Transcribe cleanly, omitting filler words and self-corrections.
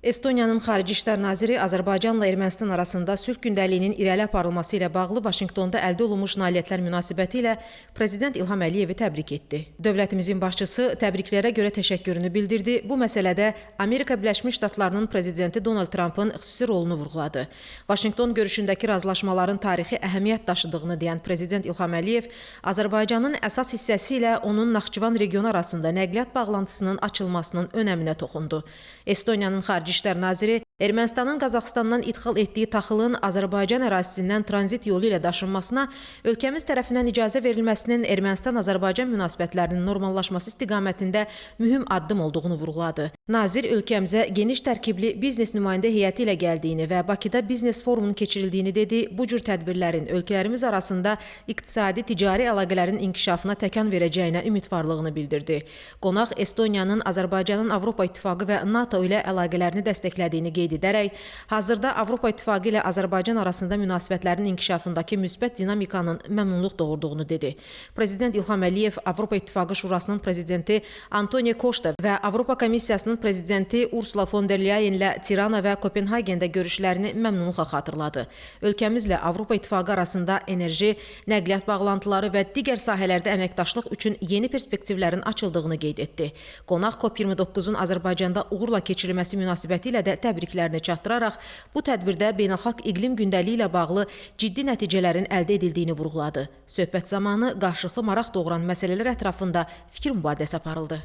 Estoniyanın Xarici İşlər naziri Azərbaycanla Ermənistan arasında sülh gündəliyinin irəli aparılması ilə bağlı Vaşinqtonda əldə olunmuş nailiyyətlər münasibətilə Prezident İlham Əliyevi təbrik etdi. Dövlətimizin başçısı təbriklərə görə təşəkkürünü bildirdi. Bu məsələdə Amerika Birləşmiş Ştatlarının prezidenti Donald Trampın xüsusi rolunu vurğuladı. Vaşinqton görüşündəki razılaşmaların tarixi əhəmiyyət daşıdığını deyən Prezident İlham Əliyev Azərbaycanın əsas hissəsi ilə onun Naxçıvan regionu arasında nəqliyyat bağlantısının açılmasının önəminə toxundu. Estoniyanın Xarici İşlər naziri Ermənistanın Qazaxıstandan idxal etdiyi taxılın Azərbaycan ərazisindən tranzit yolu ilə daşınmasına ölkəmiz tərəfindən icazə verilməsinin Ermənistan-Azərbaycan münasibətlərinin normallaşması istiqamətində mühüm addım olduğunu vurğuladı. Nazir ölkəmizə geniş tərkibli biznes nümayəndə heyəti ilə gəldiyini və Bakıda biznes forumunun keçirildiyini dedi. Bu cür tədbirlərin ölkələrimiz arasında iqtisadi, ticari əlaqələrin inkişafına təkan verəcəyinə ümidvarlığını bildirdi. Qonaq Estoniyanın Azərbaycanın Avropa İttifaqı və NATO ilə əlaqələrini dəstəklədiyini qeyd edərək, hazırda Avropa İttifaqı ilə Azərbaycan arasında münasibətlərin inkişafındakı müsbət dinamikanın məmnunluq doğurduğunu dedi. Prezident İlham Əliyev Avropa İttifaqı Şurasının prezidenti Antonio Costa və Avropa Komissiyasının prezidenti Ursula von der Leyen ilə Tirana və Kopenhagendə görüşlərini məmnunluqla xatırladı. Ölkəmizlə Avropa İttifaqı arasında enerji, nəqliyyat bağlantıları və digər sahələrdə əməkdaşlıq üçün yeni perspektivlərin açıldığını qeyd etdi. Qonaq COP29-un Azərbaycanda uğurla keçirilməsi münasibətilə də təbriklərini çatdıraraq bu tədbirdə beynəlxalq iqlim gündəliyi ilə bağlı ciddi nəticələrin əldə edildiyini vurğuladı. Söhbət zamanı qarşılıqlı maraq doğuran məsələlər ətrafında fikir mübadiləsi aparıldı.